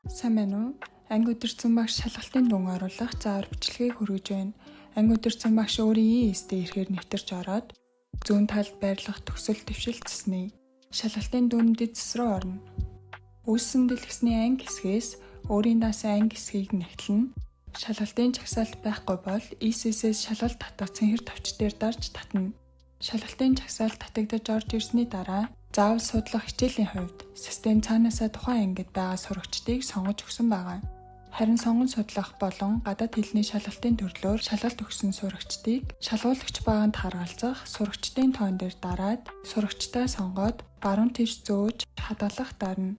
Сайн байна уу? Анги удирдсан багш шалгалтын дүн оруулах заавар бичлэгийг хүргэж байна. Анги удирдсан багш өөрийн ES-д ирэхээр нэвтэрч ороод зүүн талд байрлах төгсөл дэвшил цэснэ. Шалгалтын дүн дэд цэс рүү орно. Үүссэн дэлгэцний анги хэсгээс өөрийн даасан анги хэсгийг нэгтлэнэ. Шалгалтын жагсаалт байхгүй бол ECS-ээс шалгалт татах цэнхэр товч дээр дарж татна. Шалгалтын жагсаалт татагдаж орж ирсний дараа заавал судлах хичээлийн хувьд систем цаанаасаа тухайн ангид байгаа сурагчдыг сонгож өгсөн байгаа. Харин сонгон судлах болон гадаад хэлний шалгалтын төрлөөр шалгалт өгсөн сурагчдыг шалгуулагч баганд харгалзах сурагчдын тоон дээр дараад сурагчдаа сонгоод баруун тийш зөөж хадгалах дарна.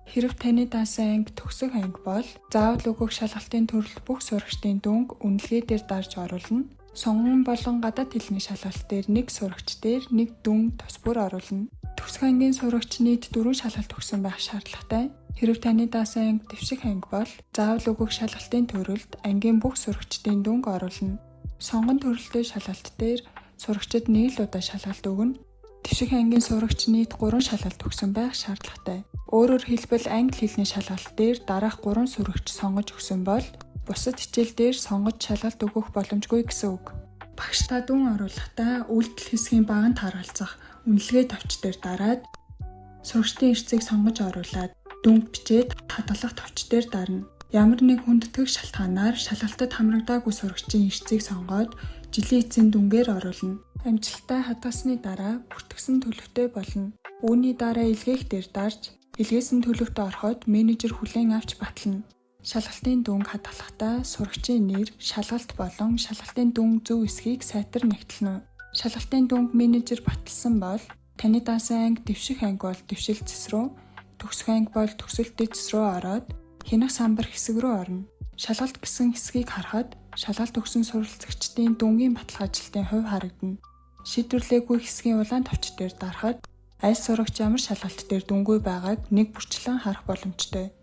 Хэрэв таны даасан анги төгсөх анги бол заавал өгөх шалгалтын төрөл бүх сурагчдын дүнг үнэлгээ дээр дарж оруулна. Сонгон болон гадаад хэлний шалгалт дээр нэг сурагч дээр нэг дүн тус бүр оруулна. Төгсөх ангийн сурагч нийт 4 шалгалт өгсөн байх шаардлагатай. Хэрэв таны даасан анги дэвших анги бол заавал өгөх шалгалтын төрөлд ангийн бүх сурагчдын дүнг оруулна. Сонгон төрөлтэй шалгалт дээр сурагчид нэг л удаа шалгалт өгнө. Дэвших ангийн сурагч нийт 3 шалгалт өгсөн байх шаардлагатай. Өөрөөр хэлбэл, англи хэлний шалгалт дээр дараах 3 сурагч сонгож өгсөн бол бусад хичээл дээр сонгож шалгалт өгөх боломжгүй гэсэн үг. Багш та дүн оруулахдаа үйлдэл хэсгийн баганд харгалзах үнэлгээ товч дээр дараад сурагчдын эрсийг сонгож оруулаад дүнг бичээд хадгалах товч дээр дарна. Ямар нэг хүндэтгэх шалтгаанаар шалгалтад хамрагдаагүй сурагчийн эрсийг сонгоод жилийн эцсийн дүнгээр оруулна. Амжилттай хадгалсны дараа бүртгэсэн төлөвтэй болно. Үүний дараа илгээх дээр дарж илгээсэн төлөвт ороход менежер хүлээн авч батална. Шалгалтын дүнг хадгалахдаа сурагчийн нэр, шалгалт болон шалгалтын дүн зөв эсэхийг сайтар нэгтлэнэ. Шалгалтын дүнг менежер баталсан бол таны даасан анги дэвших анги бол дэвшил цэс рүү, төгсөх анги бол төгсөлт цэс рүү ороод хянах самбар хэсэг рүү орно. Шалгалт гэсэн хэсгийг харахад шалгалт өгсөн суралцагчдын дүнгийн баталгаачлалтын хувь харагдана. Шийдвэрлээгүй хэсгийн улаан товч дээр дарахад аль сурагч ямар шалгалт дээр дүнгүй байгааг нэг бүрчлэн харах боломжтой.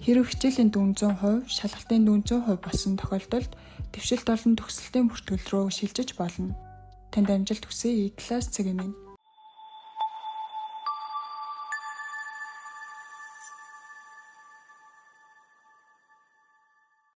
Хэрэв хичээлийн дүн 100%, шалгалтын дүн 100% болсон тохиолдолд дэвшилт болон төгсөлтийн бүртгэл рүү шилжиж болно. Танд амжилт хүсье. E-class цэгийн минь.